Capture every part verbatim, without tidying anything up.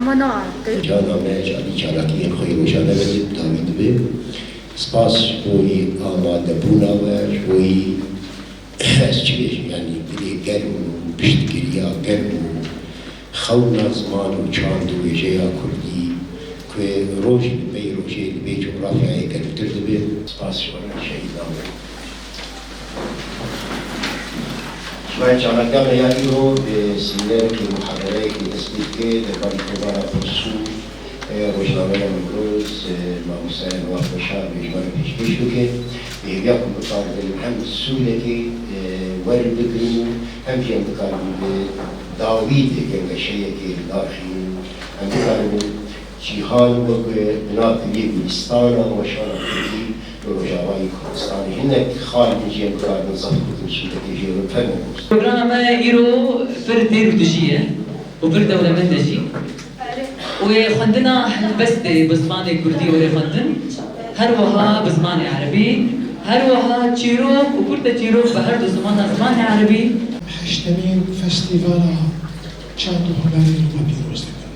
Mana, e, Cana me ji alî çalakiyên xwe yê rojane ve jî dawî dibe. Spas ji bo wî amadebûna we, ji bo wî ez çi bêjim, yanî dilê germ û piştgiriya germ û xewna ziman û çand û wêjeya kurdî ku rojî li pey rojê li vê cografyayê germtir dibe. Spas ji we re şehîdan. Ji ber çalakiyana ya îro, e, sînereke muhadereyekê dest pê dike, derbarê kovara pirsû, e, rojnameya Nimrûz, e, mamoste Enwar Xweşar, ji me re pêşkêş bike. Bi hêviya ku bikaribin hem sûdekê, e, werbigirin û hem jî em bikaribin bi dawî de gengeşeyekê li dar xînin. Em bikaribin Cîhan wek bi nav Gulîstana Weşana Kurdî li Rojavayê Kurdistanê hinek xalên jî em bikaribin zehf bikin sûdekê jê re. Fermo. Programa me îro pir têr û tijî ye û pir dewlemend e jî. Wê xwendina helbestê bi zimanê kurdî were xwendin, her wiha bi zimanê erebî, her wiha çîrok û kurteçîrok bi her du zimana zimanê erebî. Heştemîn Festîvala Çand û Hunerê li we pîroz dikin.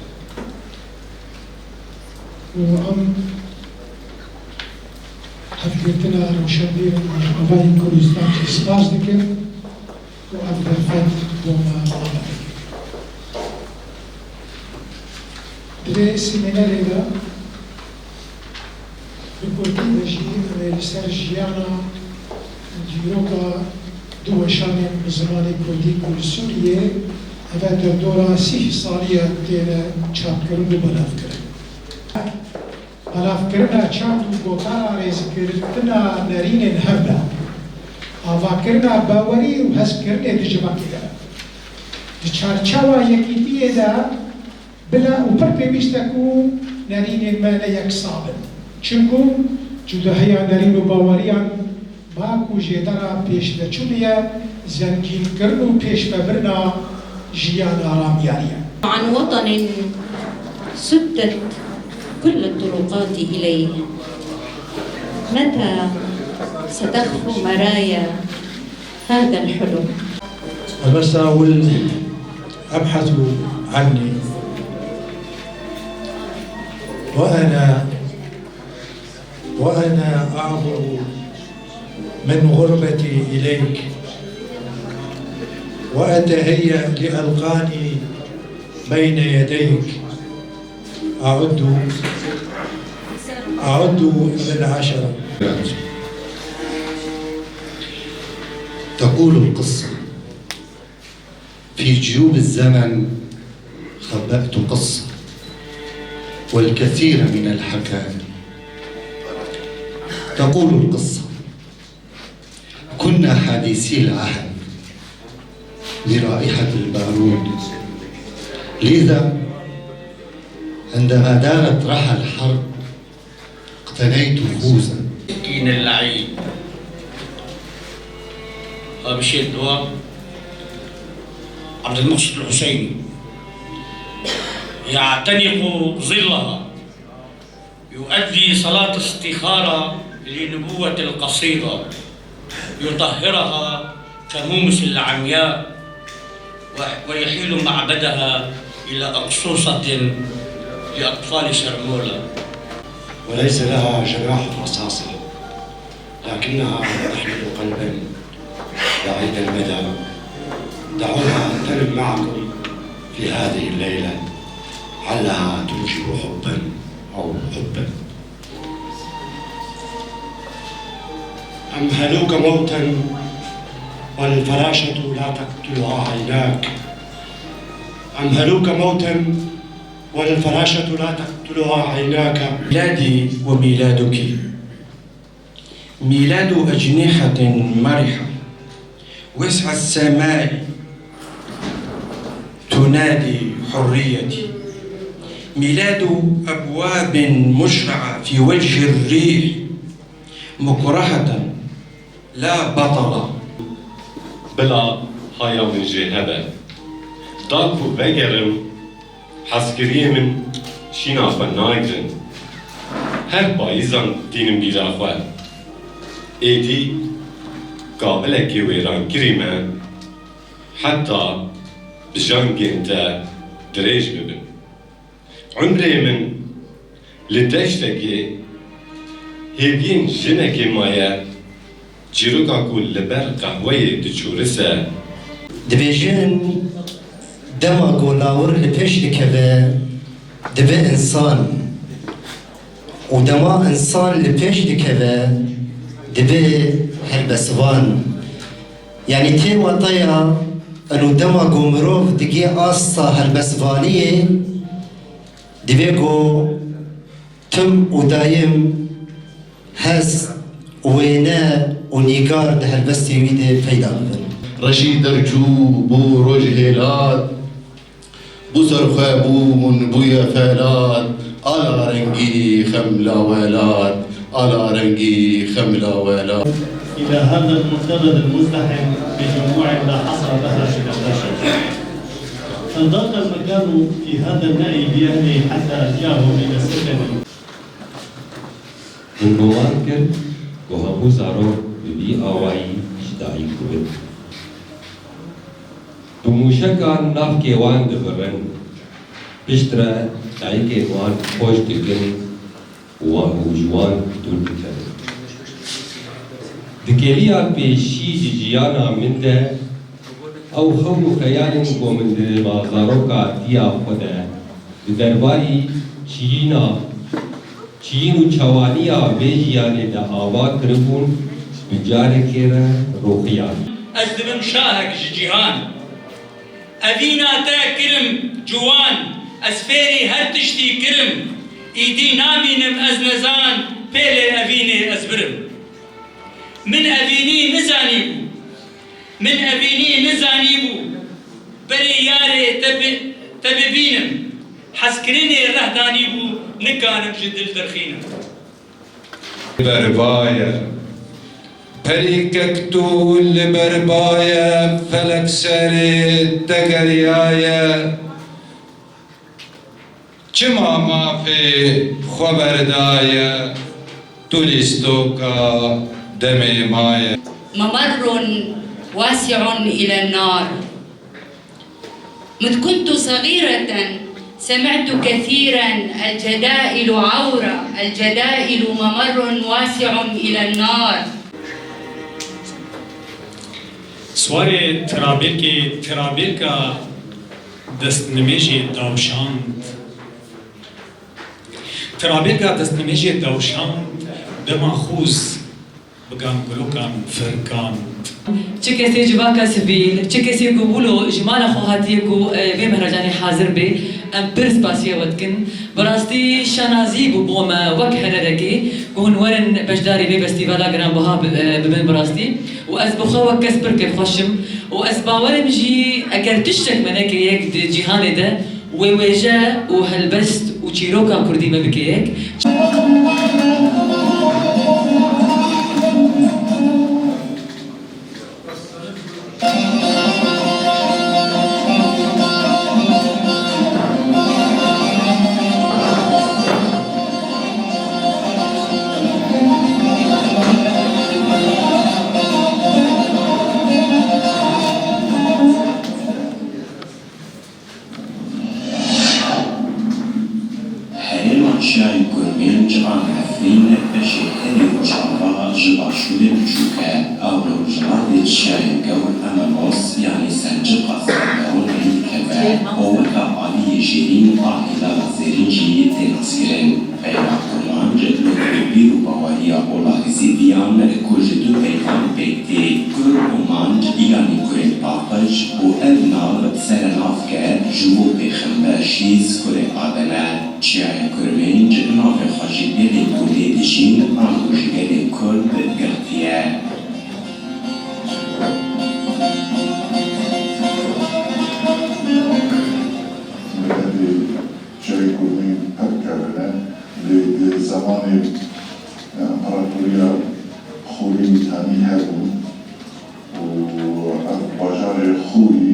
û em hevgirtina rewşenbîr û Rojavayê Kurdistan jî spas dikin û ev derfet bo me ava dikin. Di vê semînerê de bi kurdî de jî em ê li ser jiyana dîroka du weşanên bi zimanê kurdî ku li Sûriyê eve derdora sî salî ye têne çapkirin û belavkirin. Belavkirina çand û gotara rêzgirtina nerînên hev de, avakirina bawerî û hezkirinê di civakê de. Di çarçewa yekîtiyê de bila û pir pêwîst e ku nerînên me ne yeksa bin. Çimku cudahiya nerîn û baweriyan ma ku jêdera pêşveçûnê ye, zengînkirin û pêşvebirina jiyana ramiyarî ye. عن وطن سدت كل الطرقات إليه. متى ستخفو مرايا هذا الحلم؟ أبساول أبحث عني وأنا وأنا أعبر من غربتي إليك وأتهيأ لألقاني بين يديك. أعد أعد بالعشرة. تقول القصة: في جيوب الزمن خبأت قصة والكثير من الحكايا. تقول القصة: كنا حديثي العهد برائحة البارود، لذا عندما دارت رحى الحرب اقتنيت خوذة. مسكين اللعين. فمشيت دوا عبد المقصد الحسيني يعتنق ظلها، يؤدي صلاة استخارة لنبوة القصيدة، يطهرها كمومس العمياء، ويحيل معبدها إلى أقصوصة لأطفال شرمولة. وليس لها جناح رصاصة، لكنها تحمل قلبا بعيد المدى. دعوها ترن معكم في هذه الليلة، علها تنشئ حبا أو حبا. أمهلوك موتا والفراشة لا تقتلها عيناك. أمهلوك موتا والفراشة لا تقتلها عيناك. ميلادي وميلادك ميلاد أجنحة مرحة وسع السماء تنادي حريتي، ميلاد أبواب مشرعة في وجه الريح مكرهة لا بطل. Bila haya min jê hebe, da ku vegerim, hezkiriyê min şîna xwe nagirin. Her payîzan tînim bîra xwe. Êdî kavilekê wêrankirî me, heta bijangên te dirêj bibin. Umrê min li deştekê hêviyên jinekê maye, çîroka ku li ber qehweyê diçûrise. Dibêjin, dema ku lawir li pêş dikeve, dibe însan. Û dema însan li pêş dikeve, dibe helbestvan. Yanî têma te ya, eno dema ku mirov digê asta helbestvaniyê, divê ku tim û dayim hest, wêne û nîgar di helbestê wî de peyda bibin. Rejî derçû bû roj hêlat, bû serxwe bûn bûye felat, ala rengî xem lawelat, ala rengî xem lawelat. إلى هذا المنتدى المزدحم بجموع لا حصر لها من البشر. أن ضاق المكان في هذا النأي بأهله حتى ألجأهم إلى السكن. Min guman kir ku hemû zarok bi vî awayî ji dayik dibin. Bi mûşekan navkê wan dibirin, piştre dayikên wan xweş dikin û wan û ji wan dûr dikevin. Di kêliya pêşî ji jiyana min de, ew xewn û xeyalên ku min di nava zarokatiya xwe de di derbarî çiyîna, çiyîn û çawaniya vê jiyanê de ava kiribûn, bi carekê re roxiyan. Ez dibim şahek ji cîhan. Evîna te kirim ciwan, ez fêrî her tiştî kirim. Îdî namînim ez nezan, pêlê evînê ez birim. Min evînî nizanîbû. Min evînî nizanîbû. Berê yarê te bi-, te bibînim. Hezkirinê reh danîbû, nikanim ji dil derxînim. Berbaye. Perîkek tu li berbaye, felek serê te geriyaye. Çima mafê xwe berdaye, tu lîstoka demê maye. ممر واسع إلى النار. منذ كنت صغيرة سمعت كثيرا: الجدائل عورة، الجدائل ممر واسع إلى النار. Swarê Tirabêkê, Tirabêka destnimêjê dawşand. Tirabêka destnimêjê dawşand dema xûz bi gangurokan firkand. Çi kesê civaka sivîl, çi kesê ku wilo ji mala xwe hatiye ku, e, vê mehrecanê hazir bê, em pir spasiya we dikin. Bi rastî şanazî bû bo me wek hunerekê ku hûn werin beşdarî vê festîvala giranbiha bi-, e, bibin bi rastî. Û ez bi xwe wek kes pir kêfxweş im. Û ez bawer im jî eger tiştek me neke yek di cîhanê de, wê wêje û helbest û çîroka kurdî me bike yek. Herêma Çiyayê Kurmênc an Efrîn beşê herî rojava ji başûrê biçûk e. Ew li rojhilatê Çiyayê Gewr Emanos, yanî Selciqa Serderon, rê dikeve û weke aliyê jêrîn a Hîlala Zêrîn jî tê naskirin. Peyva Kurmanc li gor bîr û baweriya ola Hizîdiyan ku ji du peyvan pêk tê, Kur û Manc, yanî kurên paqij, û ev nav serenav ke ji bo pêxember Şîz kurê Adem e. Çiyayê Kurmênc navê xwe ji gelê ku lê dijîn ango ji gelê Kurd girtiye. Miletê Çiyayê Kurmênc pir kevin e, lê di zemanê Împaratoriya Xûrî Mîtanî hebûn û ev bajarê Xûrî